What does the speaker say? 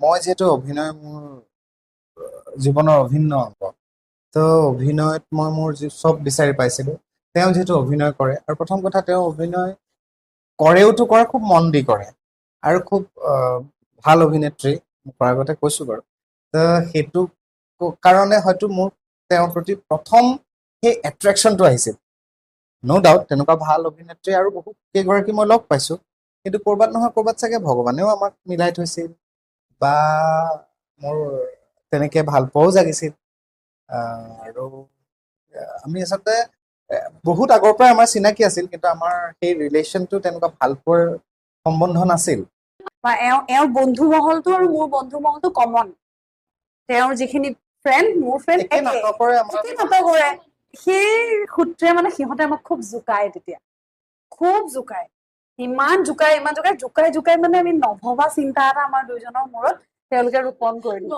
মই যিহেতু অভিনয় মোৰ জীৱনৰ অভিন্ন অংগ, তো অভিনয়ত মই মোৰ যি চব বিচাৰি পাইছিলোঁ। তেওঁ যিহেতু অভিনয় কৰে, আৰু প্ৰথম কথা তেওঁ অভিনয় কৰেওতো কৰে, খুব মন দি কৰে আৰু খুব ভাল অভিনেত্ৰী, মই কৰাৰ আগতে কৈছোঁ বাৰু। তো সেইটো কাৰণে হয়তো মোৰ তেওঁৰ প্ৰতি প্ৰথম সেই এট্ৰেকশ্যনটো আহিছিল। ন' ডাউট তেনেকুৱা ভাল অভিনেত্ৰী আৰু বহু কেইগৰাকী মই লগ পাইছোঁ, কিন্তু ক'ৰবাত নহয় ক'ৰবাত চাগে ভগৱানেও আমাক মিলাই থৈছিল বা মোৰ তেনেকে ভাল পোৱাও জাগিছিল। আৰু আমি আচলতে বহুত আগৰ পৰাই আমাৰ চিনাকি আছিল, কিন্তু আমাৰ সেই ৰিলেশ্যনটো তেনেকুৱা ভাল পোৱাৰ সম্বন্ধ নাছিল। বা এওঁৰ বন্ধু মহলটো আৰু মোৰ বন্ধু মহলটো কমন। তেওঁৰ যিখিনি ফ্ৰেণ্ড, মোৰ ফ্ৰেণ্ড একে নাটকৰে আমাৰ একে নাটকৰে। সেই সূত্ৰে মানে সিহঁতে আমাক খুব জোকায়, তেতিয়া খুব জোকায়, ইমান জোকায়, ইমান জোকায়, জোকাই জোকাই মানে আমি নভবা চিন্তা এটা আমাৰ দুইজনৰ মূৰত তেওঁলোকে ৰোপণ কৰি দিব।